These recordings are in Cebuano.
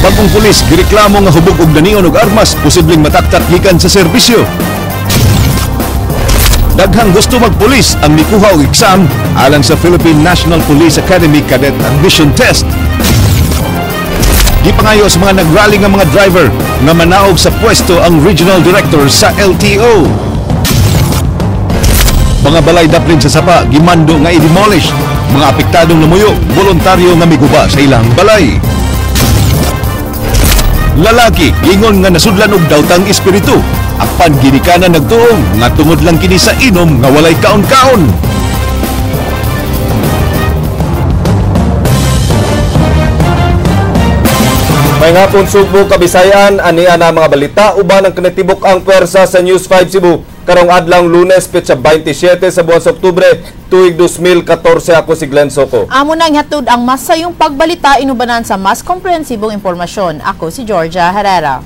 Bagong pulis gireklamo nga hubog og danion og armas, posibleng mataktak gikan sa serbisyo. Daghang gusto magpulis ang mikuha og exam alang sa Philippine National Police Academy Cadet Admission Test. Gipangayo sa mga nagrally nga mga driver nga manaog sa pwesto ang Regional Director sa LTO. Mga balay daplin sa Sapa gimando nga i-demolish. Mga apektadong namuyo, voluntaryo nga miguba sa ilang balay. Lalaki ingon nga nasudlan og dawtang espiritu. Apan ginikanan nagtuong nga tungod lang kini sa inom nga walay kaon-kaon. May hapon Sugbo, Kabisayan, ania na mga balita uban ang kinatibok ang pwersa sa News 5 Cebu karong adlaw Lunes petsa 27 sa buwan sa Oktubre tuig 2014. Ako si Glenn Soco. Amo nang hatod ang masayong pagbalita inubanan sa mas komprehensibong impormasyon. Ako si Georgia Herrera.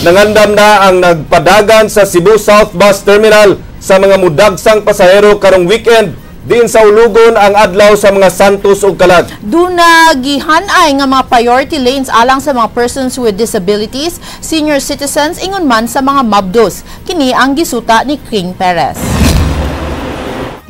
Nangandam na ang nagpadagan sa Cebu South Bus Terminal sa mga mudagsang pasahero karong weekend diin sa Ulugon ang adlaw sa mga Santos ug Kalag. Duna gihan-ay nga mga priority lanes alang sa mga persons with disabilities, senior citizens, ingon man sa mga mabdos. Kini ang gisuta ni King Perez.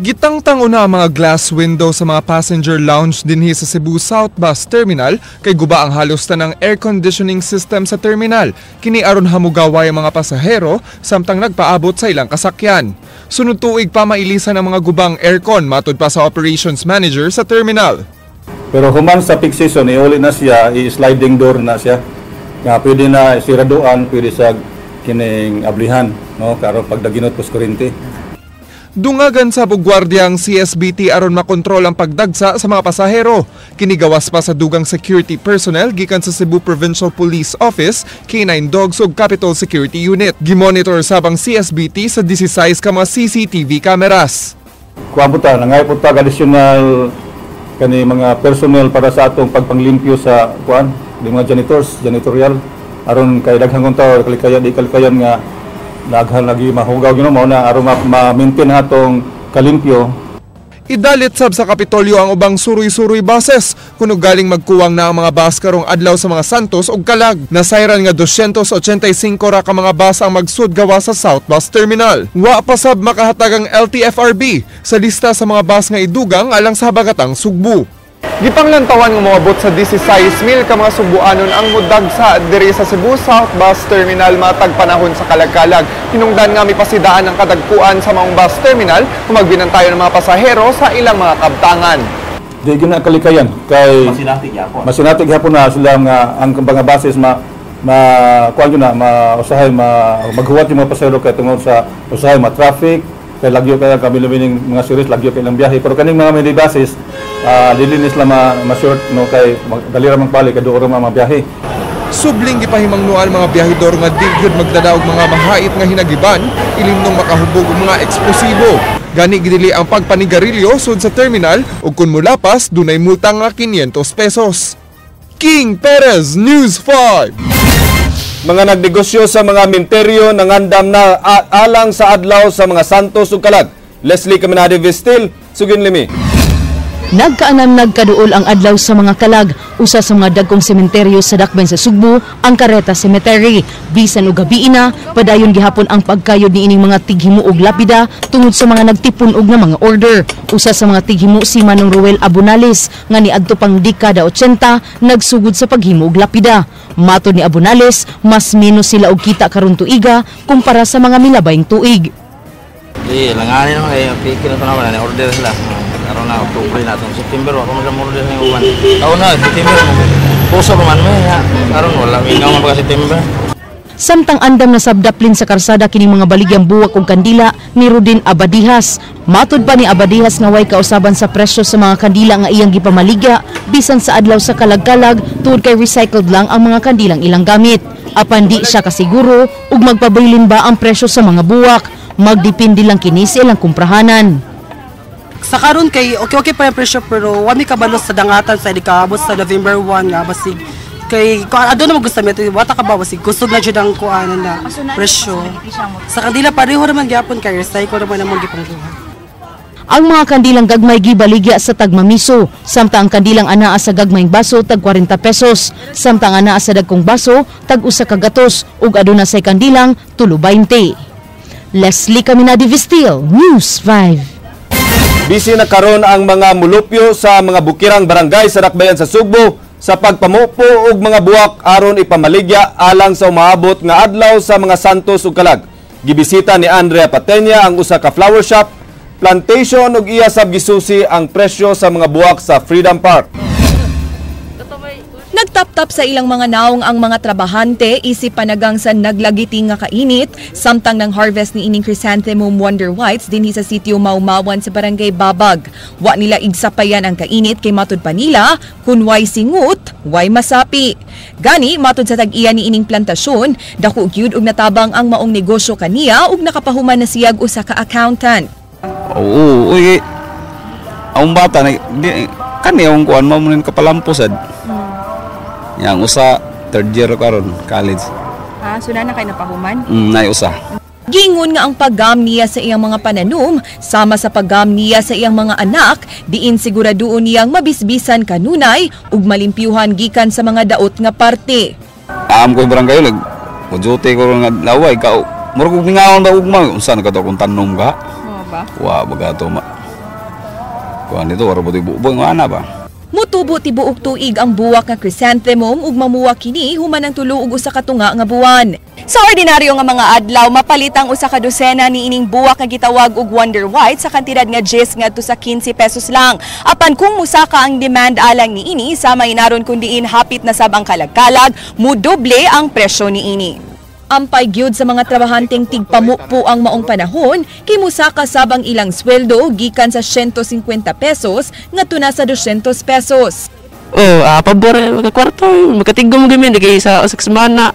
Gitangtang una ang mga glass window sa mga passenger lounge dinhi sa Cebu South Bus Terminal kay guba ang halos tanang air conditioning system sa terminal. Kini aron hamugaway ang mga pasahero samtang nagpaabot sa ilang kasakyan. Sunod tuig pa mailisan ang mga gubang aircon matud pa sa operations manager sa terminal. Pero human sa peak season, iuli na siya, i-sliding door na siya. Nga pwede na siraduan, pwede sa kining ablihan, no, karon pagdaginot pos kuryente. Dungagan sa bugwardiya ang CSBT aron makontrol ang pagdagsa sa mga pasahero. Kinigawas pa sa dugang security personnel gikan sa Cebu Provincial Police Office, K9 Dogs ug Capital Security Unit. Gimonitor sab ang CSBT sa 16 ka mga CCTV cameras. Kuan po ta, nangay po ta additional kani mga personnel para sa atong pagpanglimpyo sa kuan, di mga janitors, janitorial aron kay daghang kong tawo kalikayan di kalikayan nga daghan lagi mahugaw gyud mo na aron ma-maintain atong kalimpyo. Idalit sab sa Kapitolyo ang ubang suroy-suroy buses kuno galing magkuwang na ang mga bus karong adlaw sa mga Santos ug Kalag. Nasayran nga 285 ra ka mga bus ang magsud gawa sa South Bus Terminal. Wa pa sab makahatag ang LTFRB sa lista sa mga bus nga idugang alang sa habagatang Sugbo. Gipanglantawan nga moabot sa 16,000 ka mga Sugboanon ang mudagsa diri sa Cebu South Bus Terminal matag panahon sa kalagkalag. Hinungdan nga mipasidaan ang kadagkuan sa maong bus terminal kung magbinantayon ng mga pasahero sa ilang mga kabtangan. Di gyud na kalikayan kay masinati gyapon na sila nga ang mga buses ma kuan gyud na ma usahay maghuwat yung mga pasahero kay tungod sa usahay ma traffic kay lagyo kay kami lumining mga series lagyo kay ilang biyahe, pero kaning mga mini buses dili ni sila ma-short no kay dali ra magpali kay duol ra mga biyahe. Subling gipahimangnoan mga biyahedor nga di gyud magdala og mga mahait nga hinagiban ilimnong makahubog og mga eksplosibo. Gani gidili ang pagpanigarilyo sud sa terminal ug kun mulapas dunay multa nga 500 pesos. King Perez, News 5. Mga nagnegosyo sa mga minteryo nangandam na alang sa adlaw sa mga Santos ug Kalag. Leslie Caminade Vestil, Sugin Limi. Nagkaanam nagkaduol ang adlaw sa mga kalag, usa sa mga dagkong sementeryo sa dakbayan sa Sugbo, ang Carreta Cemetery. Bisan og gabii na, padayon gihapon ang pagkayod niining mga tighimo og lapida tungod sa mga nagtipon og na mga order. Usa sa mga tighimo si Manong Ruel Abonales nga niadto pang dekada 80 nagsugod sa paghimo og lapida. Matod ni Abonales, mas menos sila og kita karon tuiga kumpara sa mga milabayng tuig. Di langanin naman kayo, pikir na naman, order sila. Karon na Oktubre na itong September, ako mag-order sa uban. Taon na, September, puso pa man may, karon wala, mingaw man pagka September. Samtang andam na sabdaplin sa karsada kining mga baligyang buwak og kandila ni Rudin Abadihas. Matod pa ni Abadihas nga way kausaban sa presyo sa mga kandila nga iyang gipamaligya bisan sa adlaw sa kalagkalag tungod kay recycled lang ang mga kandilang ilang gamit. Apan di siya kasiguro ug magpabilin ba ang presyo sa mga buwak. Magdepende lang kini sa ilang kumprahanan. Sa karon kay okay okay pa yung presyo pero wa mi kabalo sa dangatan sa di kaabot sa November 1 nga basig Kay adto na gusto mi wata ka ba si kusog na jud ang kuanan na presyo. Sa kandila pareho raman gyapon kay recycle raman among gipangkuha. Ang mga kandilang gagmay gibaligya sa tagmamiso, samtang ang kandilang anaa sa gagmayng baso tag 40 pesos, samtang anaa sa dagkong baso tag usa ka gatos ug aduna say kandilang 3.20. Leslie Caminadi Vistil, News 5. Busy na karon ang mga mulupyo sa mga bukirang barangay sa Dakbayan sa Sugbo sa pagpamupo og mga buwak aron ipamaligya alang sa umaabot nga adlaw sa mga Santos ug Kalag. Gibisita ni Andrea Patenya ang usa ka flower shop, plantation ug iya sab gisusi ang presyo sa mga buwak sa Freedom Park. Nagtap-tap sa ilang mga naong ang mga trabahante isip panagang sa naglagiti nga kainit samtang ng harvest ni ining Chrysanthemum Wonder Whites dinhi sa sitio Maumawan sa barangay Babag. Wa nila igsapayan ang kainit kay matud pa nila kun way singut, way masapi. Gani matud sa tag-iya ni ining plantasyon, dako gyud og natabang ang maong negosyo kaniya ug nakapahuman na siyag usa ka accountant. Oo, uy, ang bata na kani ang kuan mo nin kapalamposad. Yang usa third year karon college. Ah, so na kay napahuman? Nay usa. Gingon nga ang paggam niya sa iyang mga pananom, sama sa paggam niya sa iyang mga anak, diin siguraduon niyang mabisbisan kanunay ug malimpyuhan gikan sa mga daot nga parte. Am ko barangay lag, duty ko nga laway ka. Murag og mingaon ba ugma, unsa na kato akong tanom ka? Ba? Wa baga to ma. Kuan dito wala ba bubo nga ana ba? Mutubo tibuok tuig ang buwak nga chrysanthemum ug mamuwa kini human ang tulo ug usa ka tunga nga buwan. Sa ordinaryo nga mga adlaw mapalit ang usa ka dosena ni ining buwak nga gitawag og Wonder White sa kantidad nga 10 ngadto sa 15 pesos lang. Apan kung musaka ang demand alang niini sa mainaron kun diin hapit na sab ang kalagkalag, mudoble ang presyo niini. Ampay gyud sa mga trabahanteng tigpamupo ang maong panahon, kay musaka sab ang ilang sweldo gikan sa 150 pesos ngadto na sa 200 pesos. Oh, pabor mga kwarto, makatigom gyud kay sa usa ka semana.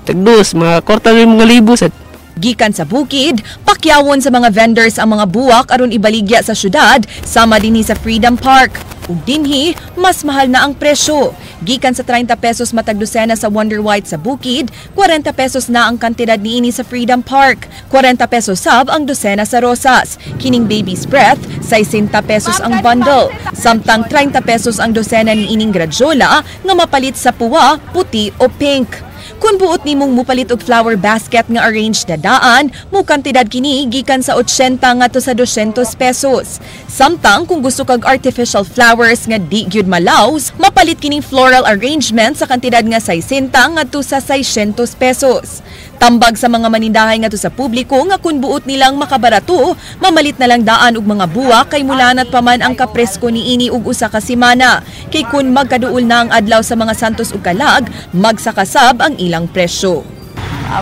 Tagdos mga kwarta mga libo sad. Gikan sa bukid, pakyawon sa mga vendors ang mga buwak aron ibaligya sa syudad, sama dinhi sa Freedom Park. Ug dinhi, mas mahal na ang presyo. Gikan sa 30 pesos matag dosena sa Wonder White sa bukid, 40 pesos na ang kantidad niini sa Freedom Park. 40 pesos sab ang dosena sa Rosas. Kining Baby's Breath, 60 pesos ang bundle. Samtang 30 pesos ang dosena niining gradiola nga mapalit sa puwa, puti o pink. Kung buot nimong mupalit og flower basket nga arranged na daan, mo kantidad kini gikan sa 80 ngadto sa 200 pesos. Samtang kung gusto kag artificial flowers nga di gyud malaws, mapalit kining floral arrangement sa kantidad nga 60 ngadto sa 600 pesos. Tambag sa mga manindahay ngadto sa publiko nga kung buot nilang makabarato, mamalit na lang daan og mga buwak kay mulanat pa man ang kapresko niini og usa ka semana. Kay kun magkaduol na ang adlaw sa mga Santos ug Kalag, magsakasab ang ilang presyo.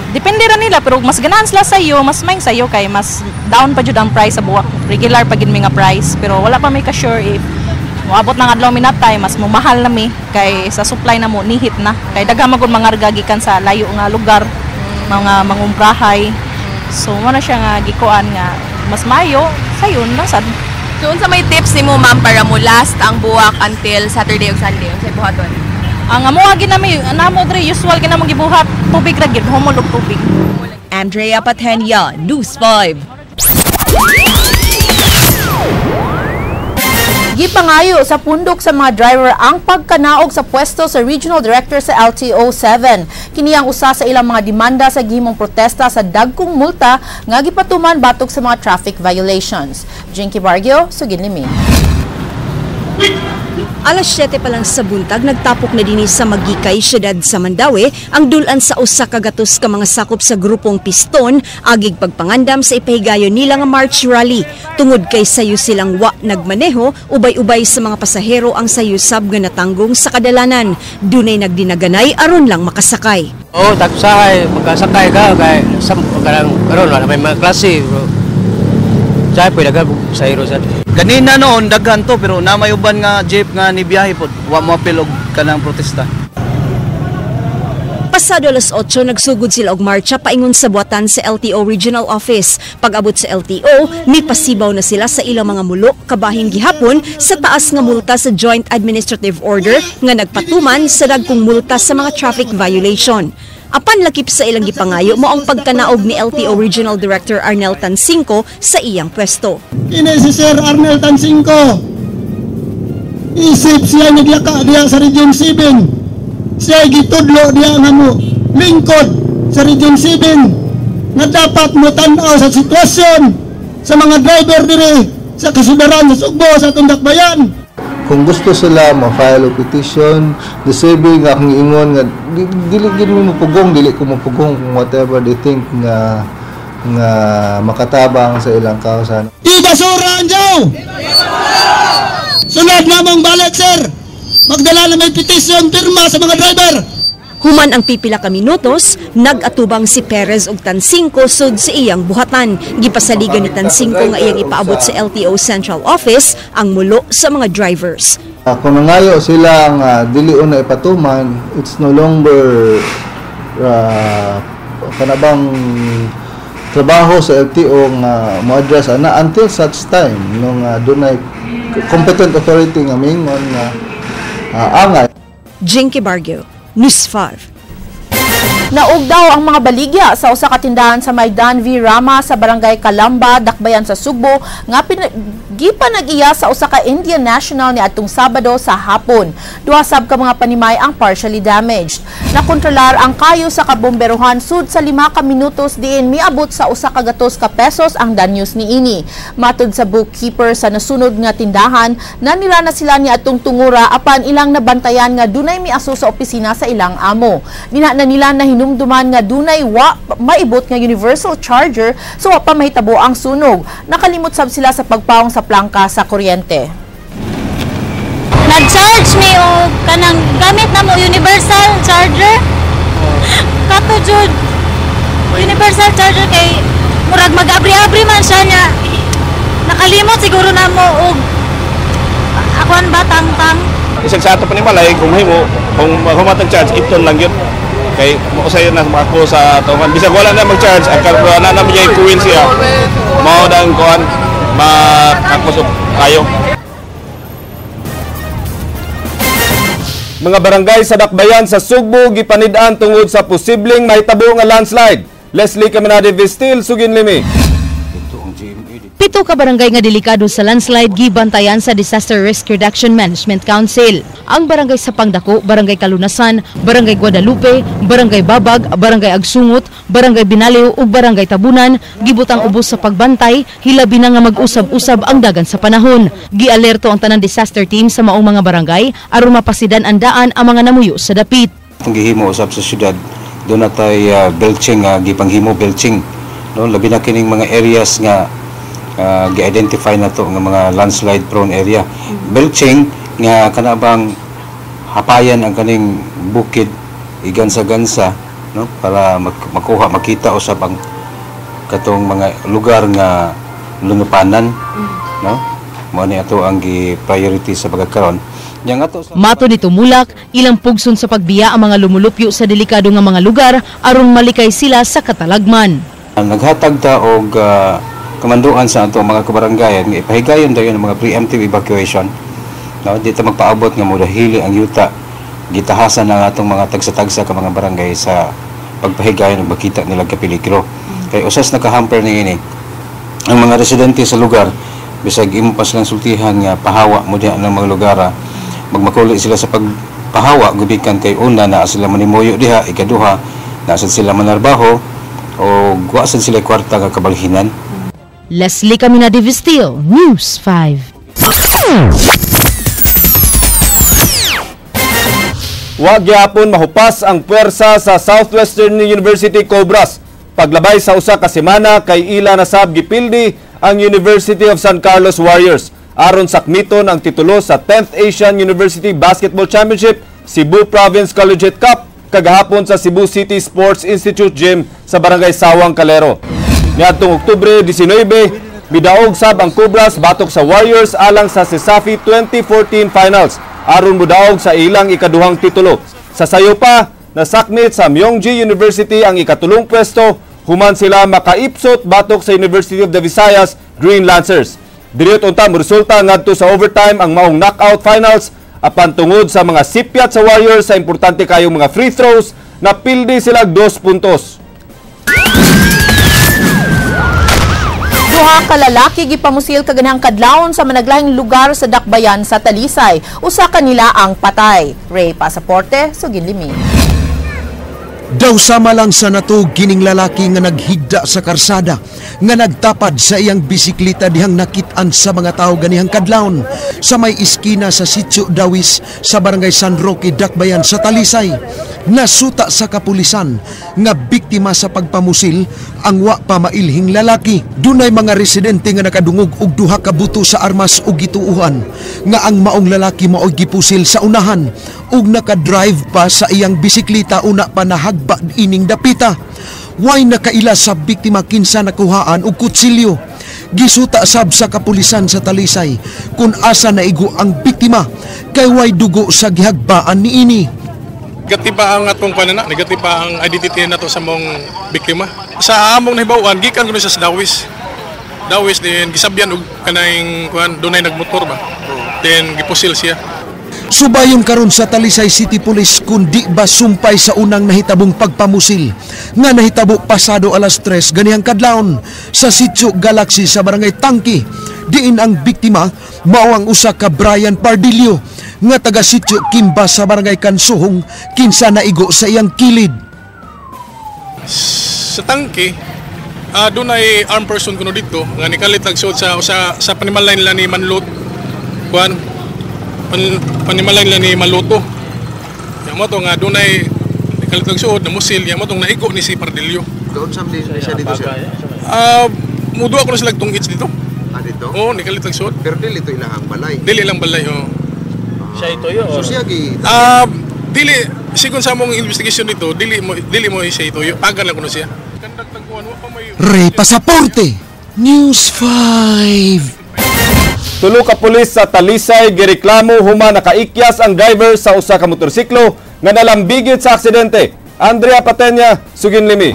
Depende ra nila pero mas ganahan sila sa iyo, mas maing sa iyo kay mas down pa jud ang price sa buwak. Regular pa gid mi nga price pero wala pa may ka sure if moabot ng adlaw minatay mas momahal na mi kay sa supply na mo nihit na kay daghan man gud mangarga gikan sa layo nga lugar, mga mangumprahay. So mo na siya nga gikuan nga mas mayo sayon lang sad. So unsa may tips nimo ma'am para mo last ang buwak until Saturday ug Sunday? Unsay buhaton? Ang amo agi nami namo dre usual gina mong gibuhat tubig ra gyud, humol og tubig. Andrea Patenya, News 5. Gipangayo sa pundok sa mga driver ang pagkanaog sa pwesto sa Regional Director sa LTO 7. Kini ang usa sa ilang mga demanda sa gihimong protesta sa dagkong multa nga gipatuman batok sa mga traffic violations. Jinky Bargio, Sugin Limin. Alas 7 pa lang sa buntag, nagtapok na dinhi sa Magikay, siyudad sa Mandaue, ang dulan sa usa ka gatos ka mga sakop sa grupong Piston, agig pagpangandam sa ipahigayon nila nga March Rally. Tungod kay sayo silang wa nagmaneho, ubay-ubay sa mga pasahero ang sayusab nga natanggong sa kadalanan. Dunay nagdinaganay aron lang makasakay. Oo, tagsahay, magkasakay ka, kay karon wala may mga klase. Sahay pwede ka pasahero sa. Ganina noon daghan to pero namayuban nga jeep nga ni biyahe pod wa mo apil og kanang protesta. Pasado alas 8, nagsugod sila og marcha paingon sa buhatan sa LTO Regional Office. Pag-abot sa LTO, mipasibaw na sila sa ilang mga mulo kabahin gihapon sa taas nga multa sa Joint Administrative Order nga nagpatuman sa dagkong multa sa mga traffic violation. Apan lakip sa ilang gipangayo mo ang pagkanaog ni LTO Regional Director Arnel Tancinco sa iyang pwesto. Kini si Sir Arnel Tancinco, isip siya naglaka diya sa Region 7. Siya gitudlo diya nga mo lingkod sa Region 7 nga dapat mo tan-aw sa sitwasyon sa mga driver diri sa kasudaran sa Sugbo sa atong dakbayan. Kung gusto sila ma-file og petition, deserving nga akong ingon nga dili gid mo mupugong, dili ko mupugong kung whatever they think nga nga makatabang sa ilang kausa. Ibasura ang jaw! Sunod namong balet, sir! Magdala na may petition, pirma sa mga driver! Human ang pipila ka minutos, nag-atubang si Perez og Tancinco sud sa iyang buhatan. Gipasaligan ni Tancinco nga iyang ipaabot sa LTO Central Office ang mulo sa mga drivers. Kung nangayo sila nga dili una ipatuman, it's no longer kanabang trabaho sa LTO nga mo-address ana until such time nung dunay competent authority nga mingon nga angay. Jinky Bargo, News 5. Naug daw ang mga baligya sa usa ka tindahan sa Maidan V. Rama sa Barangay Kalamba, Dakbayan sa Sugbo nga gipanag-iya sa usa ka Indian national ni atong Sabado sa hapon. Duha sab ka mga panimay ang partially damaged. Nakontrolar ang kayo sa kabomberohan sud sa 5 ka minutos diin miabot sa 100 ka pesos ang danyos niini. Matud sa bookkeeper sa nasunod nga tindahan, nanira na sila ni atong tungura apan ilang nabantayan nga dunay miaso sa opisina sa ilang amo. Dina na nila na hinumduman nga dunay wa maibot nga universal charger so wa pa mahitabo ang sunog. Nakalimot sab sila sa pagpawong sa plangka sa kuryente. Nag-charge mi og kanang gamit na mo universal charger. Kato jud universal charger kay murag mag-abri-abri man siya niya. Nakalimot siguro na mo og akuan ba tangtang. Isang sa ato panimalay kung mahimo kung humatag charge iton lang yun. Kay mo sayo na mako sa tungan bisag wala na mag-charge ang na na may kuwin siya. Mao dang kuan makakusog kayo. Mga barangay sa Dakbayan sa Sugbo gipanid-an tungod sa posibleng mahitabo nga landslide. Leslie Caminade Vestil, Sugin Limi. 7 ka barangay nga delikado sa landslide gibantayan sa Disaster Risk Reduction Management Council. Ang barangay sa Pangdako, Barangay Kalunasan, Barangay Guadalupe, Barangay Babag, Barangay Agsungot, Barangay Binaliw ug Barangay Tabunan gibutang ubos sa pagbantay, hilabi na nga mag-usab-usab ang dagan sa panahon. Gialerto ang tanang disaster team sa maong mga barangay aron mapasidan ang daan ang mga namuyo sa dapit. Ang gihimo usab sa syudad, doon natay belching, gipanghimo belching. No, labi na kining mga areas nga gi-identify na to nga mga landslide prone area. Belching nga kanabang hapayan ang kaning bukid igansa-gansa, no, para makuha makita usab ang katong mga lugar nga lunupanan, no. Mao ni ato ang gi-priority sa pagkaron. Mato ni Tumulak, ilang pugson sa pagbiya ang mga lumulupyo sa delikado nga mga lugar aron malikay sila sa katalagman. Naghatag ta og kamanduan sa ato mga kabarangayan nga ipahigayon dayon ang mga preemptive evacuation. No, di ta magpaabot nga modahili ang yuta. Gitahasan na atong mga tagsa-tagsa ka mga barangay sa pagpahigayon ug makita nila kapeligro. Kay usas nakahamper niini ang mga residente sa lugar, bisag imo pa silang sultihan nga pahawa mo diha ng mga lugar, magmakuli sila sa pagpahawa gubikan kay una na sila manimuyo diha, ikaduha na sila manarbaho o wa sad sila kwarta nga kabalhinan. Leslie Caminade Vestil, News 5. Wa gyapon mahupas ang puwersa sa Southwestern University Cobras. Paglabay sa usa ka semana kay ila na sab gipildi ang University of San Carlos Warriors aron sakmiton ang titulo sa 10th Asian University Basketball Championship Cebu Province Collegiate Cup kagahapon sa Cebu City Sports Institute Gym sa Barangay Sawang, Calero. Niadtong Oktubre 19, midaog sab ang Cobras batok sa Warriors alang sa CESAFI 2014 Finals aron modaog sa ilang ikaduhang titulo. Sa sayo pa, Nasakmit sa Myongji University ang ikatulong pwesto human sila makaipsot batok sa University of the Visayas Green Lancers. Diriyot unta moresulta ngadto sa overtime ang maong knockout finals apan tungod sa mga sipyat sa Warriors sa importante kayong mga free throws, napildi sila 2 puntos. Duha ka lalaki gipamusil kaganhang kadlawon sa managlahing lugar sa Dakbayan sa Talisay. Usa kanila ang patay. Ray Pasaporte, Suginlimi. Daw sama lang sa nato gining lalaki nga naghigda sa karsada nga nagtapad sa iyang bisikleta dihang nakit-an sa mga tawo ganihang kadlawon sa may iskina sa Sitio Dawis sa Barangay San Roque, Dakbayan sa Talisay. Nasuta sa kapulisan nga biktima sa pagpamusil ang wa pa mailhing lalaki. Dunay mga residente nga nakadungog og duha ka buto sa armas ug gituohan nga ang maong lalaki maoy gipusil sa unahan ug nakadrive pa sa iyang bisikleta una pa nahagba ining dapita. Way nakaila sa biktima kinsa nakuhaan og kutsilyo. Gisuta sab sa kapulisan sa Talisay kung asa naigo ang biktima kay way dugo sa gihagbaan niini. Negative pa ang atong panana, negative pa ang identity nato sa mong biktima. Sa among nahibaw-an gikan kuno sa Dawis. Dawis din gisabyan og kanang kuan dunay nagmotor ba. Then gipusil siya. Subayon karon sa Talisay City Police kundi ba sumpay sa unang nahitabong pagpamusil nga nahitabo pasado alas 3 ganihang kadlawon sa Sitio Galaxy sa Barangay Tangki. Diin ang biktima mao ang usa ka Brian Pardillo nga taga Sitio Kimba sa Barangay Kansuhong kinsa naigo sa iyang kilid. Sa Tangki, dunay armed person kuno dito nga nikalit og sa panimalay nila ni Manlot kuan panimalay nila ni Maluto. Yang mo to nga dunay nikalit og suod namusil, yang mo tong naigo ni si Pardillo. Doon sa siya dito siya. Muduha ko na sila tungits dito. Ah, dito? Oo, nikalit og suod. Pero dili to ilang ang balay. Dili lang balay, oo. Siya ito yun. So siya gi dili sigon sa among investigation dito, dili mo siya ito. Pagan lang kuno siya. Ray Pasaporte, News 5. Tulo ka pulis sa Talisay gireklamo human nakaikyas ang driver sa usa ka motorsiklo nga nalambigit sa aksidente. Andrea Patenya, Suginlimi.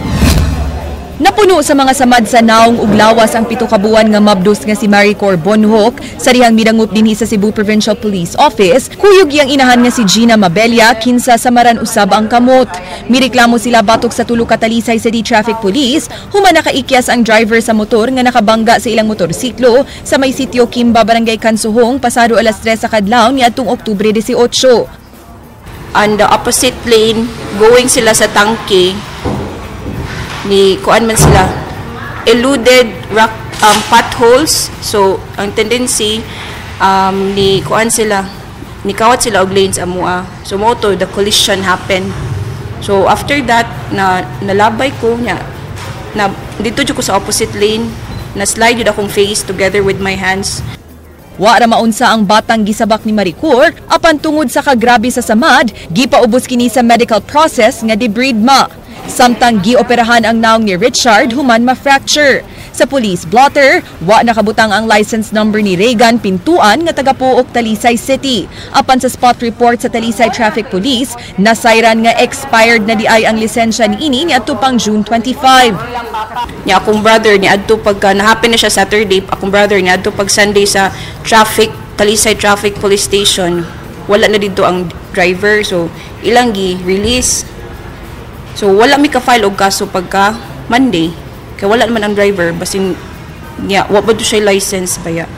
Napuno sa mga samad sa naong ug lawas ang 7 ka buwan nga mabdos nga si Maricor Bonhoc sa dihang midangup dinhi sa Cebu Provincial Police Office. Kuyog iyang inahan nga si Gina Mabella kinsa samaran usab ang kamot. Mireklamo sila batok sa tulo ka Talisay City Traffic Police human nakaikyas ang driver sa motor nga nakabangga sa ilang motorsiklo sa may sitio Kimba, Barangay Kansuhong pasado alas 3 sa kadlawon niadtong Oktubre 18. On the opposite lane going sila sa tangke ni kuan man sila eluded rock potholes, so ang tendency ni kuan sila ni kawat sila og lanes amua, so mo to the collision happened. So after that na nalabay ko niya na dito jud ko sa opposite lane, na slide jud akong face together with my hands. Wa ra maunsa ang batang gisabak ni Maricor apan tungod sa kagrabe sa samad, gipaubos kini sa medical process nga debridement. Samtang gioperahan ang naong ni Richard human ma-fracture. Sa police blotter, wa nakabutang ang license number ni Reagan Pintuan nga taga Pook, Talisay City. Apan sa spot report sa Talisay Traffic Police, nasayran nga expired na di ay ang lisensya niini niadto pang June 25. Nya akong brother niadto pagka nahappen na siya Saturday, akong brother niadto pag Sunday sa traffic Talisay Traffic Police Station. Wala na didto ang driver, so ilang gi-release. So wala mi ka-file og kaso pagka Monday. Kay wala naman ang driver basin niya wa ba do siya license baya.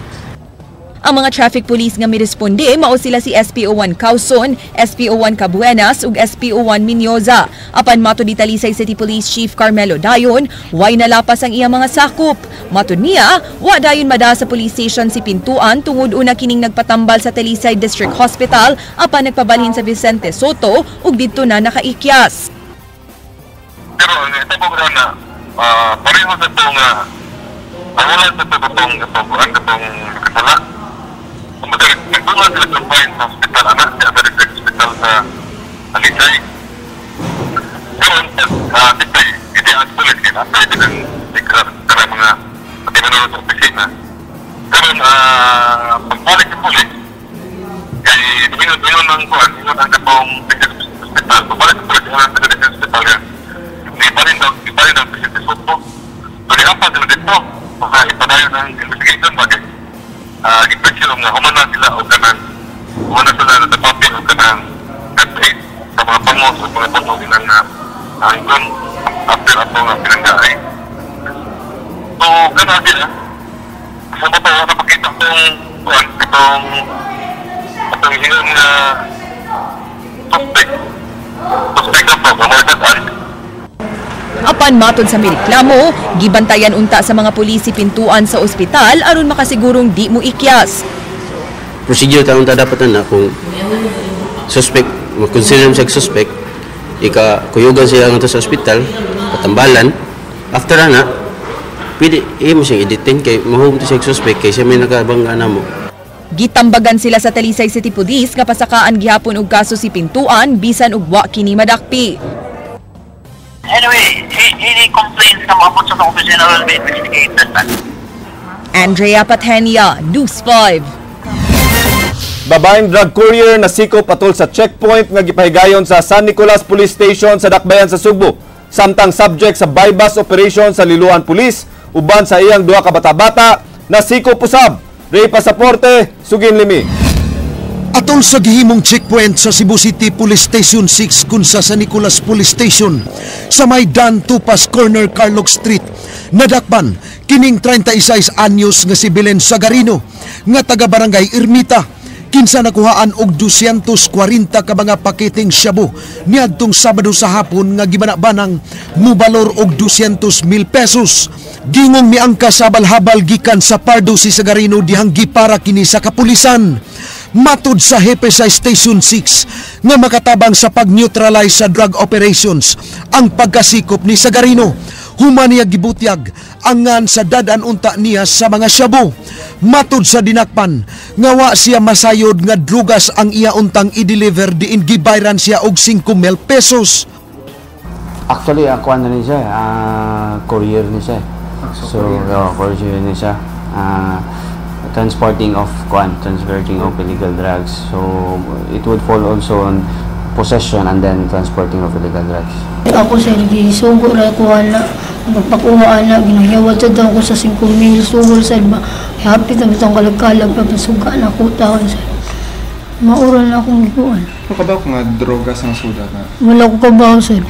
Ang mga traffic police nga miresponde mao sila si SPO1 Causon, SPO1 Cabuenas ug SPO1 Minyoza. Apan matud ni Talisay City Police Chief Carmelo Dayon, way nalapas ang iyang mga sakop. Matud niya, wa dayon mada sa police station si Pintuan tungod una kining nagpatambal sa Talisay District Hospital apan nagpabalhin sa Vicente Soto ug didto na nakaikyas. Pero ang itong na pareho sa itong awalan sa itong itong kasala. Kumbaga, nagtungan sila combine sa hospital, anak, sa district hospital sa Talisay. Pero, dito, hindi ang pulis, kinatay din ang kara mga patinanong sa opisina. Pero, pagbalik ng pulis, kay ingon ang kuhan, ingon ang katong ospital. Pabalik sa pulis, ang taga sa ospital nga. Ni balin daw Presidente Sotto. So nihampa sila dito para ipadayon ang investigation ba kay gipresyong nga human na sila o kanang human na sila na papel o kanang first aid sa mga pangos o mga puno ilang na ang gun after ato nga pinanggaay. So kana sila sa bato napakita tong kuan itong atong hingon nga suspect na to nga mo. Apan matod sa mireklamo, gibantayan unta sa mga pulis si Pintuan sa ospital aron makasigurong di mo ikyas. Procedure ta unta dapat na kung suspect, ma-consider mo siya suspect, ika kuyugan siya ngadto sa ospital, patambalan, after na, pwede imo siyang i-detain kay mahum to siya suspect kay siya may nakabangga na mo. Gitambagan sila sa Talisay City Police nga pasakaan gihapon og kaso si Pintuan bisan og wa kini madakpi. Anyway, any complaints na maabot sa opisina will be investigated. Andrea Patenia, News 5. Babaeng drug courier na sikop atol sa checkpoint nga gipahigayon sa San Nicolas Police Station sa Dakbayan sa Sugbo. Samtang subject sa buy-bust operation sa Liloan Police uban sa iyang duha ka bata-bata na sikop usab. Ray Pasaporte, Sugin Limi. Atol sa gihimong checkpoint sa Cebu City Police Station 6 kun sa San Nicolas Police Station sa may Dan Tupas Corner, Carlock Street, nadakpan kining 36 anyos nga si Belen Sagarino nga taga Barangay Ermita, kinsa nakuhaan og 240 ka mga paketeng shabu niadtong Sabado sa hapon nga gibana-banang mubalor og 200 mil pesos. Gingong miangka sa habal-habal gikan sa Pardo si Sagarino dihang gipara kini sa kapulisan. Matud sa hepe sa Station 6 nga makatabang sa pag-neutralize sa drug operations ang pagkasikop ni Sagarino. Human niya gibutyag angan sa dadan unta niya sa mga shabu. Matud sa dinakpan nga wa siya masayod nga drugas ang iya untang i-deliver diin gibayran siya og 5 mil pesos. Actually, ako ano ni siya, courier ni siya. So, courier ni siya. Transporting of illegal drugs. So it would fall also on possession and then transporting of illegal drugs. Ako sir, gisugo ra ko ana, magpakuha ana, ginayawat sa daw ko sa 5 mil sugol sir ba. Happy ta bitong kalag-kalag pagpasuga na ko taon sir. Maura na akong gikuan. Ano ka ba nga drogas ang suda na? Wala ko kabaw sir.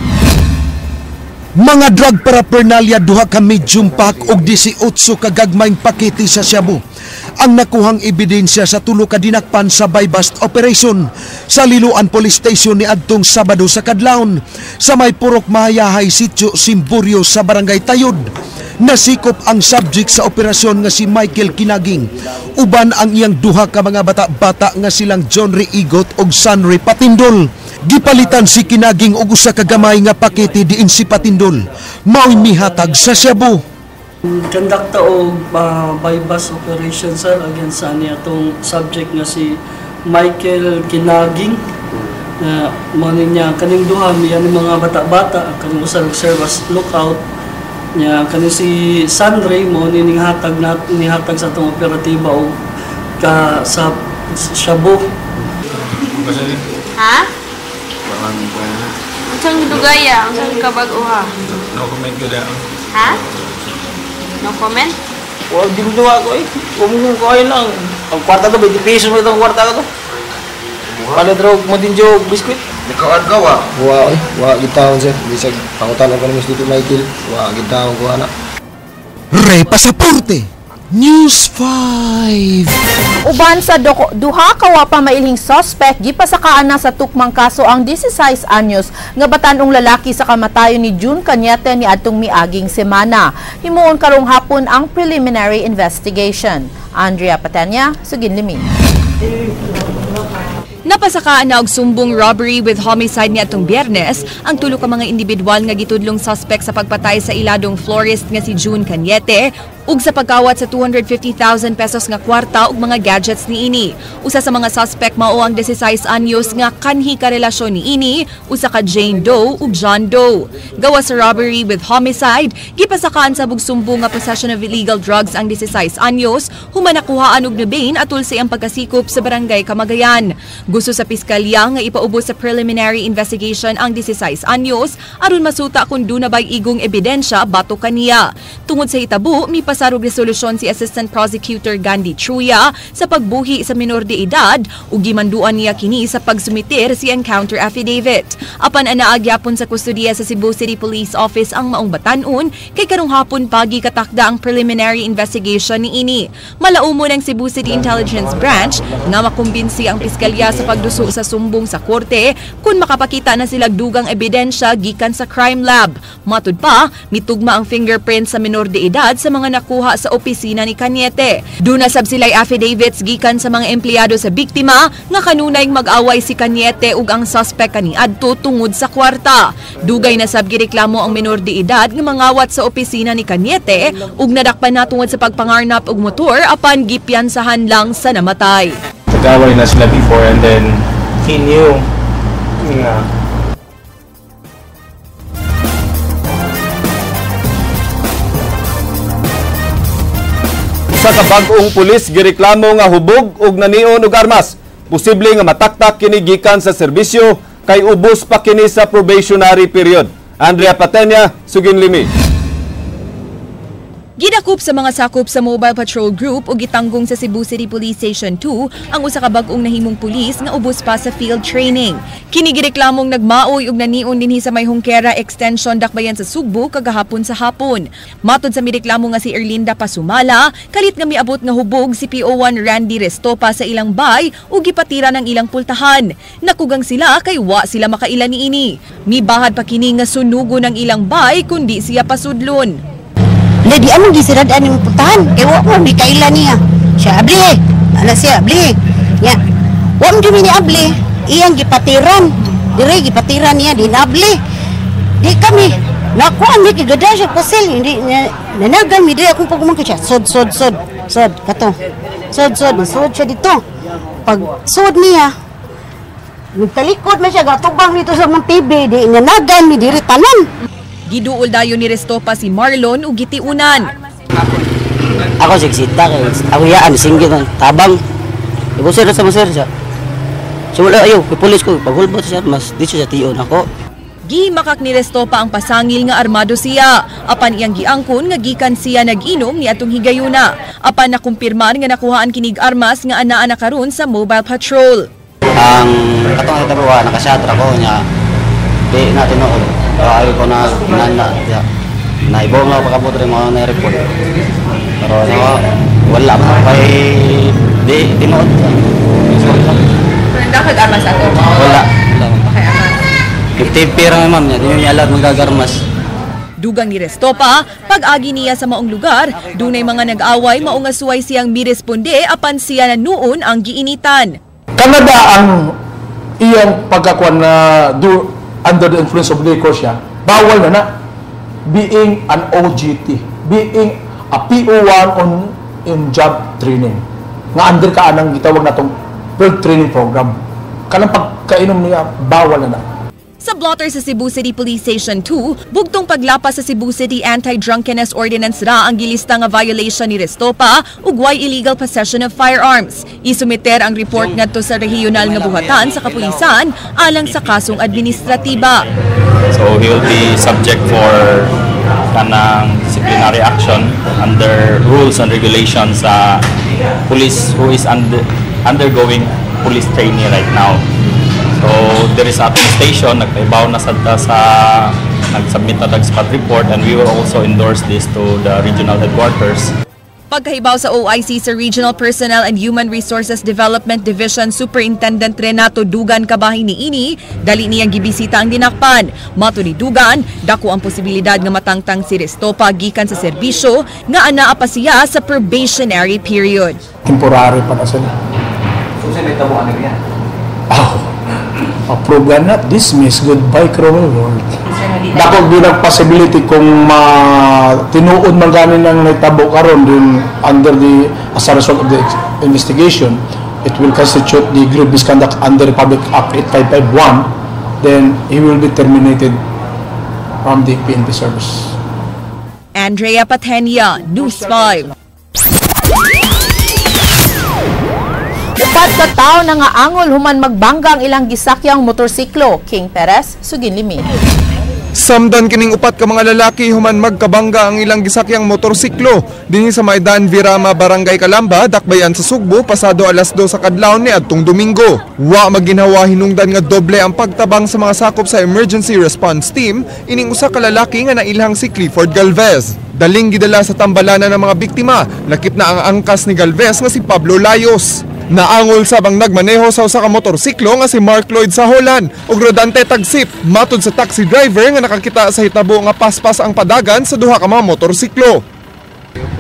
Mga drug paraphernalia, duha ka medium pack og 18 ka gagmayng pakete sa shabu ang nakuhang ebidensya sa tulo ka dinakpan sa buy-bust operation sa Liloan Police Station ni adtong Sabado sa kadlawon sa may Purok Mahayahay, Sitio Simburio sa Barangay Tayod. Nasikop ang subject sa operasyon nga si Michael Kinaging uban ang iyang duha ka mga bata-bata nga silang John Ray Igot ug Sanre Patindol. Gipalitan si Kinaging og usa ka gamay nga pakete diin si Patindol mao'y mihatag sa shabu. Kondakta og buy-bust operation sir against sa niya atong subject nga si Michael Kinaging. Na mo niya kaning duha miya ni mga bata-bata kaning usa nag-serve as lookout niya kaning si Sandre mo ni ning hatag na nihatag sa atong operatiba og ka sa shabu. Ha? Unsang dugaya, unsang kabag-uha? No comment ko daw. Ha? No comment? Well, di ko duwa ko eh. Umungong ko ay lang. Ang kwarta to, 20 pesos mo itong kwarta ko to. Palit raw mo din jo biskuit. Nikawan ka wa? Wa eh. Wa gitawon sir. Bisag pangutan ko ni Mr. Michael. Wa gitawon ko ana. Re Pasaporte, News 5. Uban sa duha ka wa pa mailhing suspect, gipasakaan na sa tukmang kaso ang 16 anyos nga batan-ong lalaki sa kamatayon ni June Cañete ni adtong miaging semana. Himuon karong hapon ang preliminary investigation. Andrea Patenia, Sugin Limi. Napasakaan na og sumbong robbery with homicide ni atong Biyernes ang tulo ka mga individual nga gitudlong suspect sa pagpatay sa iladong florist nga si June Cañete. Ug sa pagkawat sa 250,000 pesos nga kwarta ug mga gadgets niini. Usa sa mga suspect mao ang 16 anyos nga kanhi karelasyon niini, usa ka Jane Doe ug John Doe. Gawas sa robbery with homicide, gipasakaan sa bugsumbong nga possession of illegal drugs ang 16 anyos, human nakuhaan og nubain atul sa iyang pagkasikop sa barangay Kamagayan. Gusto sa piskalya nga ipaubos sa preliminary investigation ang 16 anyos aron masuta kung duna bay igong ebidensya batok kaniya. Tungod sa hitabo, mipasarog resolusyon si Assistant Prosecutor Gandhi Chuya sa pagbuhi sa minor de edad ug gimanduan niya kini sa pagsumiter si encounter affidavit. Apan anaa gyapon sa kustodiya sa Cebu City Police Office ang maong batan-on kay karong hapon pagi katakda ang preliminary investigation niini. Malaumo ng Cebu City Intelligence Branch nga makumbinsi ang piskalya sa pagduso sa sumbong sa korte kung makapakita na sila dugang ebidensya gikan sa crime lab. Matud pa, mitugma ang fingerprint sa minor de edad sa mga nakuha sa opisina ni Cañete. Duna sab sila'y affidavits gikan sa mga empleyado sa biktima nga kanunay mag-away si Cañete ug ang suspect kaniadto tungod sa kwarta. Dugay na sab gireklamo ang minor de edad nga mangawat sa opisina ni Cañete ug nadakpan na tungod sa pagpangarnap og motor apan gipiyansahan lang sa namatay. Nag-away na sila before and then he knew nga. Sa kabag-ong pulis gireklamo nga hubog og nanion og armas. Posible nga mataktak kini gikan sa serbisyo kay ubos pa kini sa probationary period. Andrea Patenya, Suginlimi. Gidakop sa mga sakop sa Mobile Patrol Group ug gitanggong sa Cebu City Police Station 2 ang usa ka bag-ong nahimong pulis nga ubos pa sa field training. Kini gireklamong nagmaoy ug nanion dinhi sa may Hongkera Extension dakbayan sa Sugbo kagahapon sa hapon. Matod sa mireklamo nga si Erlinda Pasumala, kalit nga miabot nga hubog si PO1 Randy Restopa sa ilang bay ug gipatira ng ilang pultahan. Nakugang sila kay wa sila makaila niini. Mibahad pa kini nga sunugo ng ilang bay kundi siya pasudlon. Lady, anong gisirad anong putahan? Kaya wa mo, may kaila niya. Siya, abli. Ala siya, abli. Ya. Wa mo ni abli. Iyang gipatiran. Dire, gipatiran niya, di na abli. Di kami. Nakuha mi, kigada siya pusil. Hindi, nanagan mi, dire akong pagumangko siya. Sod, sod, sod. Sod, kato. Sod, sod. Sod siya dito. Pag sod niya, nagtalikod man siya, gatubang dito sa mong TV. Di, nanagan mi, dire tanan. Giduol dayon ni Restopa si Marlon ug gitiunan. Ako sigsita kay ako yaan singgit ang tabang. Ibo sir sa sir siya. So wala ayo, pulis ko paghulbot siya mas dito sa tion ako. Gihimakak ni Restopa ang pasangil nga armado siya. Apan iyang giangkon nga gikan siya nag-inom ni atong higayuna. Apan nakumpirmar nga nakuhaan kinig armas nga anaa na karon sa Mobile Patrol. Ang katong tabuha nakasatra ko niya. Di na tinuod. Ayaw ko na naibong lang pagkabot rin mga na-report. Pero no, wala pa kay di tinuod. Pero dapat armas ato? Wala. Okay, armas. 50 pira ma'am niya, di niya alam magagarmas. Dugang ni Restopa, pag-agi niya sa maong lugar, dunay mga nag-away maong nga suway siyang miresponde apan siya na noon ang giinitan. Kanada ang iyang pagkakuan na under the influence of liquor siya, bawal na na being an OGT, being a PO1 on in job training. Nga under ka anang gitawag natong field training program. Kanang pagkainom niya, bawal na na. Sa blotter sa Cebu City Police Station 2, bugtong paglapas sa Cebu City Anti-Drunkenness Ordinance ra ang gilista nga violation ni Restopa ug way illegal possession of firearms. Isumiter ang report ngadto sa regional nga buhatan sa kapulisan alang sa kasong administratiba. So he will be subject for kanang disciplinary action under rules and regulations sa police who is undergoing police training right now. So, there is a station, nagpaibaw na sa nag-submit na tag spot report, and we will also endorse this to the regional headquarters. Pagkahibaw sa OIC sa Regional Personnel and Human Resources Development Division Superintendent Renato Dugan kabahin niini, dali niyang gibisita ang dinakpan. Mato ni Dugan, dako ang posibilidad nga matangtang si Restopa gikan sa serbisyo nga anaa pa siya sa probationary period. Temporary pa na sila. So, sila itabuan niya? Oh. Approve na, dismiss, goodbye cruel world. Dako bilang possibility kung tinuod man gani nang nahitabo karon din under the as a result of the investigation, it will constitute the grave misconduct under Republic Act 8551, then he will be terminated from the PNP service. Andrea Patenia, News 5. Upat ka tawo na nga angol human magbangga ang ilang gisakyang motorsiklo. King Perez, Suginlimi. Samdan kining upat ka mga lalaki human magkabangga ang ilang gisakyang motorsiklo dinhi sa Maidan Virama, Barangay Kalamba, Dakbayan sa Sugbo, pasado alas 2 sa kadlawon ni adtong Domingo. Wa maginhawa hinungdan nga doble ang pagtabang sa mga sakop sa emergency response team ining usa ka lalaki nga nailhang si Clifford Galvez. Daling gidala sa tambalanan ng mga biktima, lakip na ang angkas ni Galvez nga si Pablo Layos. Naangol sabang nagmaneho sa usa ka motorsiklo nga si Mark Lloyd Saholan ug Rodante Tagsip, matud sa taxi driver nga nakakita sa hitabo nga paspas ang padagan sa duha ka mga motorsiklo.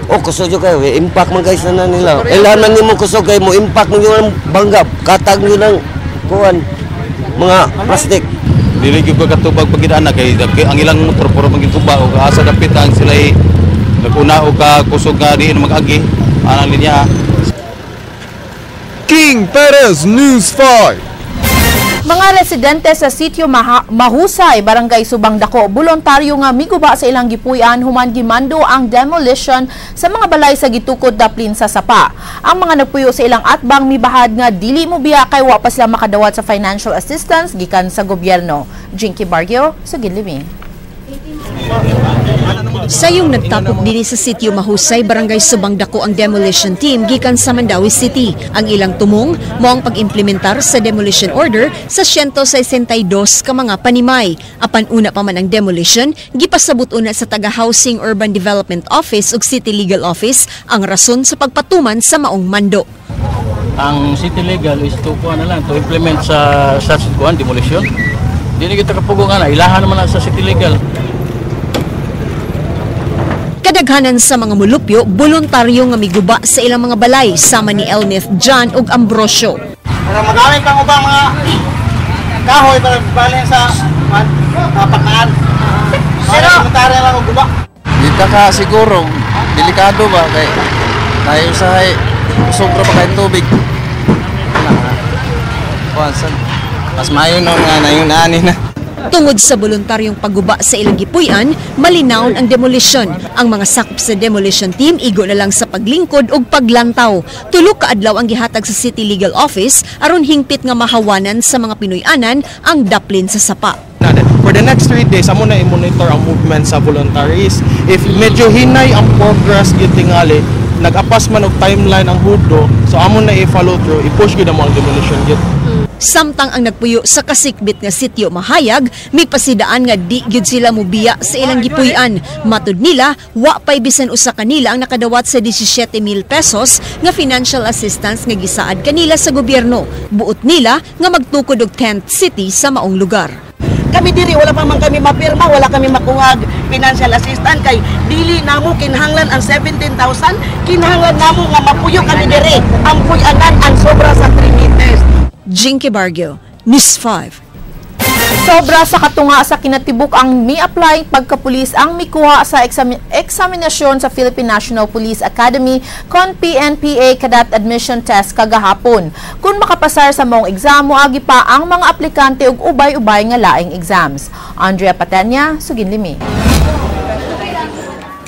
Oh, kusog jud kayo, impact man guys na nila. Ilhan man nimo kusog kay mo impact man yung bangga, katag nyo ng kuan mga plastic. Dili gyud ko katubag pag ana kay ang ilang motor puro man gituba og asa dapit ang sila naguna og ka kusog nga diin mag-agi anang linya. King Perez, News 5. Mga residente sa sitio Mahusay, Barangay Subang Dako, voluntaryo nga miguba sa ilang gipuy-an human gimando ang demolition sa mga balay sa gitukod daplin sa Sapa. Ang mga nagpuyo sa ilang atbang mibahad nga dili mo biya kay wa pa sila makadawat sa financial assistance gikan sa gobyerno. Jinky Bargio, Suginlimi. Sayong nagtapok dinhi sa sitio Mahusay, Barangay Subang Dako ang demolition team gikan sa Mandaue City. Ang ilang tumong mao ang pag-implementar sa demolition order sa 162 ka mga panimay. Apan una pa man ang demolition, gipasabot una sa taga Housing Urban Development Office ug City Legal Office ang rason sa pagpatuman sa maong mando. Ang city legal is to kuha na lang to implement sa kuan demolition. Dili kita kapugong ana, ilahan naman na sa city legal. Kadaghanan sa mga mulupyo, voluntaryo nga miguba sa ilang mga balay sama ni Elneth John ug Ambrosio. Para magamit ang ubang mga kahoy para balin sa patnaan. Pero voluntaryo lang og guba. Dita ka siguro, delikado ba kay tayo sa sobra pa kay tubig. Mas maayo no nga nayon ani na. Tungod sa voluntaryong pagguba sa ilang gipuy-an, malinawon ang demolition. Ang mga sakop sa demolition team igo na lang sa paglingkod ug paglantaw. Tulo ka adlaw ang gihatag sa City Legal Office aron hingpit nga mahawanan sa mga Pinoy-anan ang daplin sa Sapa. For the next 3 days, amo na i-monitor ang movement sa voluntaries. If medyo hinay ang progress gyud tingali, nag-apas man og timeline ang hudo, so amo na i-follow through, i-push gyud amo ang demolition gyud. Samtang ang nagpuyo sa kasikbit nga sitio Mahayag, mipasidaan nga di gyud sila mubiya sa ilang gipuy-an. Matud nila, wa pay bisan usa kanila ang nakadawat sa 17,000 pesos nga financial assistance nga gisaad kanila sa gobyerno. Buot nila nga magtukod og tent city sa maong lugar. Kami diri wala pa man kami mapirma, wala kami makuhag financial assistance kay dili namo kinahanglan ang 17,000, kinahanglan namo nga mapuyo kami diri. Ang puy-anan ang sobra sa 3 meters. Jinky Bargio, News 5. Sobra sa katunga sa kinatibuk ang mi-apply pagkapulis ang mikuha sa eksaminasyon sa Philippine National Police Academy kon PNPA Cadet Admission Test kagahapon. Kung makapasar sa maong exam, moagi pa ang mga aplikante og ubay-ubay nga laing exams. Andrea Patenya, Suginlimi.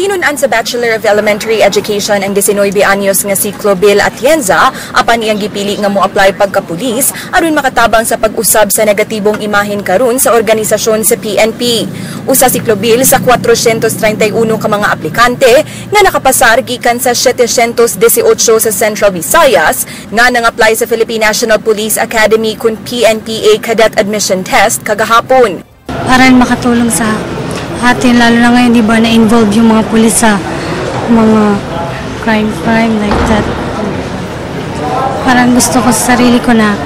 Tinun-an sa Bachelor of Elementary Education ang 19 anyos nga si Clobel Atienza apan iyang gipili nga mo-apply pagkapulis aron makatabang sa pag-usab sa negatibong imahen karon sa organisasyon sa PNP. Usa si Clobel sa 431 ka mga aplikante nga nakapasar gikan sa 718 sa Central Visayas nga nang-apply sa Philippine National Police Academy kun PNPA Cadet Admission Test kagahapon. Para makatulong sa atin, lalo na ngayon, di ba, na-involve yung mga pulis sa mga crime like that. Parang gusto ko sa sarili ko na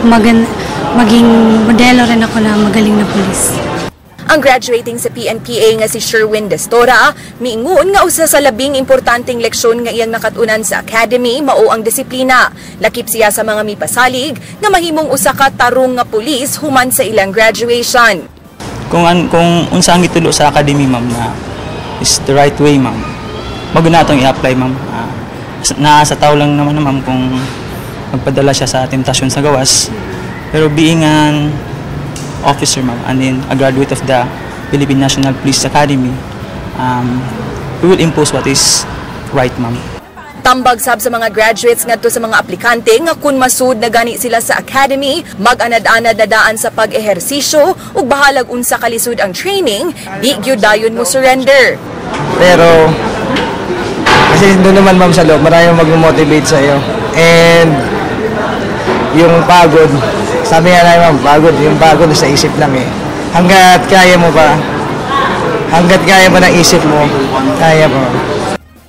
maging modelo rin ako na magaling na pulis. Ang graduating sa PNPA nga si Sherwin Destora, miingon nga usa sa labing importanteng leksyon nga iyang nakatunan sa academy mao ang disiplina. Lakip siya sa mga mipasalig nga mahimong usa ka tarong nga pulis human sa ilang graduation. Kung unsa ang gitulo sa academy, ma'am, na is the right way, ma'am. Bago na atong i-apply, ma'am. Naa sa tao lang naman, ma'am, kung magpadala siya sa temptasyon sa gawas. Pero being an officer, ma'am, and then a graduate of the Philippine National Police Academy, we will impose what is right, ma'am. Tambag sab sa mga graduates ngadto sa mga aplikante nga kun masud na gani sila sa academy, mag-anad-anad na daan sa pag-ehersisyo ug bahalag unsa kalisod ang training, di gyud dayon mo surrender. Pero kasi doon naman, ma'am, sa loob, marami mag-motivate sa iyo. And yung pagod, sabi nga namin, ma'am, pagod, yung pagod sa isip lang eh. Hanggat kaya mo pa, hanggat kaya mo ng isip mo, kaya mo.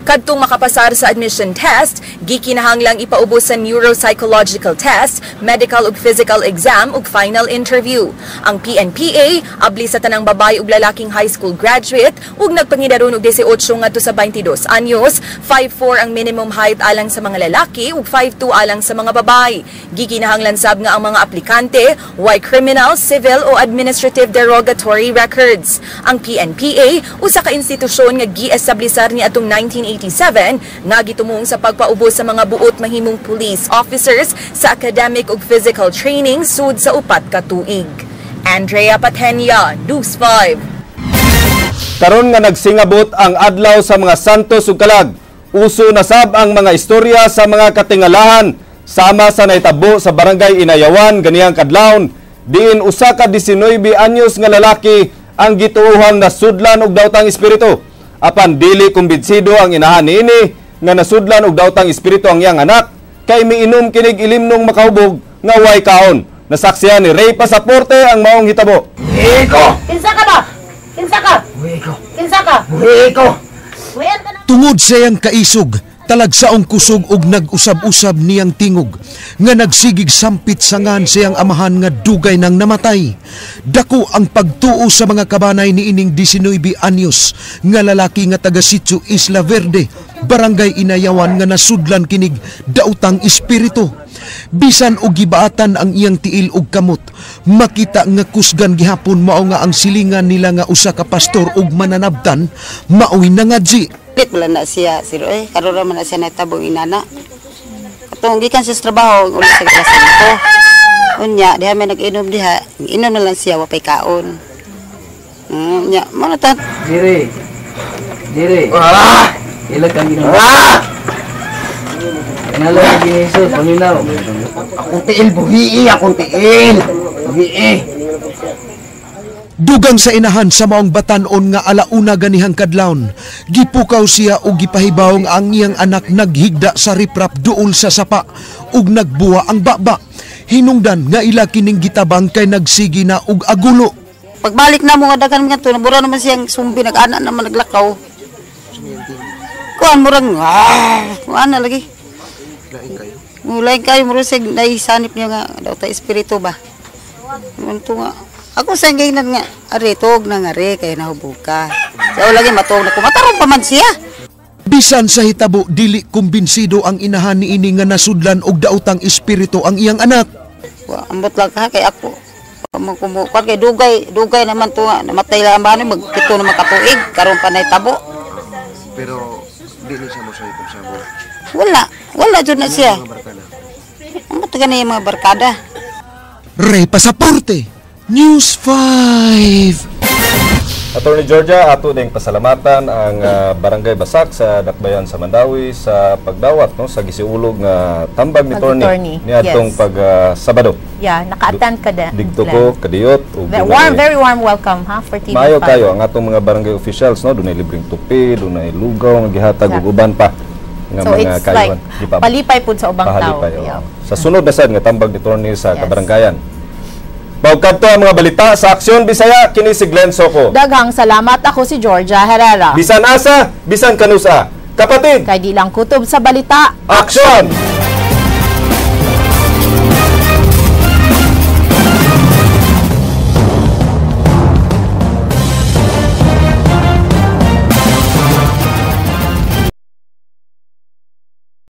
Kadtong makapasar sa admission test, gikinahanglang ipaubos sa neuropsychological test, medical ug physical exam ug final interview. Ang PNPA abli sa tanang babae ug lalaking high school graduate ug nagpangidaron og 18 ngadto sa 22 anyos, 5'4 ang minimum height alang sa mga lalaki ug 5'2 alang sa mga babae. Gikinahanglan sab nga ang mga aplikante way criminal, civil o administrative derogatory records. Ang PNPA usa ka institusyon nga giestablisar ni atong 1987 nga gitumong sa pagpaubos sa mga buot mahimong police officers sa academic ug physical training sud sa 4 ka tuig. Andrea Patenia, News 5. Karon nga nagsingabot ang adlaw sa mga santos ug kalag, uso na sab ang mga istorya sa mga katingalahan sama sa naitabo sa barangay Inayawan ganiyang kadlawon, diin usa ka 19 anyos nga lalaki ang gituohang nasudlan og daotang espiritu. Apan dili kumbinsido ang inahan niini nga nasudlan og daotang espiritu ang iyang anak kay miinom kinig ilimnong makahubog nga way kaon. Nasaksihan ni Ray Pasaporte ang maong hitabo. Iko! Kinsa ka ba? Kinsa ka? Iko. Kinsa ka? Iko. Tungod sa iyang kaisog, talagsaong kusog og nag-usab-usab niyang tingog nga nagsigig sampit sangan sa iyang amahan nga dugay nang namatay. Dako ang pagtuo sa mga kabanay ni ining 19 anyos nga lalaki nga taga Sitio Isla Verde, barangay Inayawan nga nasudlan kinig daotang espiritu. Bisan og gibaatan ang iyang tiil og kamot, makita nga kusgan gihapon mao nga ang silingan nila nga usa ka pastor og mananabtan maoy nangadji. Pit wala na siya, siro eh, karon ra man na siya natabong inana. Katong gikan siya sa trabaho, uli sa alas 5. Unya, diha may nag-inom diha, inom na lang siya, wa pay kaon. Nya, mo na ta. Dire. Dire. Ah! Ila kang Ginoo. Ah! Nalo ang Ginoo, paminaw. Akong tiil buhii, akong tiil. Buhii. Dugang sa inahan sa maong batan-on nga alauna ganihang kadlawon, gipukaw siya og gipahibaw nga ang iyang anak naghigda sa riprap duol sa sapa ug nagbuwa ang baba. Hinungdan nga ila kining gitabang kay nagsigi na og agulo. Pagbalik na mo nga daghan nga to, nabura naman siyang sumbi, nag-ana naman naglakaw. Kuan murang kuan na lagi. Lain kayo. Lain kayo murag sig naisanip niya nga daw ta espiritu ba. Unto nga ako sa gainan nga are tuog na nga re kay nahubog ka. Sa lagi matuog na ko matarong pa man siya. Bisan sa hitabo dili kumbinsido ang inahan niini nga nasudlan og daotang espiritu ang iyang anak. Wa ambot lang ka kay ako. Kumukuan kay dugay, dugay naman to nga namatay lang ba ni magpito na makatuig karon pa nay tabo. Pero dili siya mosayop sa abo. Wala, wala jud na siya. Ambot gani mga barkada. Ray Pasaporte, News 5. Attorney Georgia, ato ding pasalamatan ang Barangay Basak sa Dakbayan sa Mandawi sa pagdawat no sa gisiulog nga tambag ni Tony niadtong yes. Pag Sabado. Yeah, naka-attend ka din. Digto ko kadiyot ug warm, very warm welcome ha for TV5. Maayo kayo ang atong mga barangay officials no, dunay libreng tupi, dunay lugaw nga gihatag ug uban pa nga so mga it's kayuhan. Like, palipay pud sa ubang tao. Yeah. Sa sunod na sad nga tambag ni Tony sa kabaranggayan. Pagkadto ang mga balita sa Aksyon Bisaya, kini si Glenn Soco. Daghang salamat, ako si Georgia Herrera. Bisan asa, bisan kanusa. Kapatid, kay di lang kutob sa balita. Aksyon!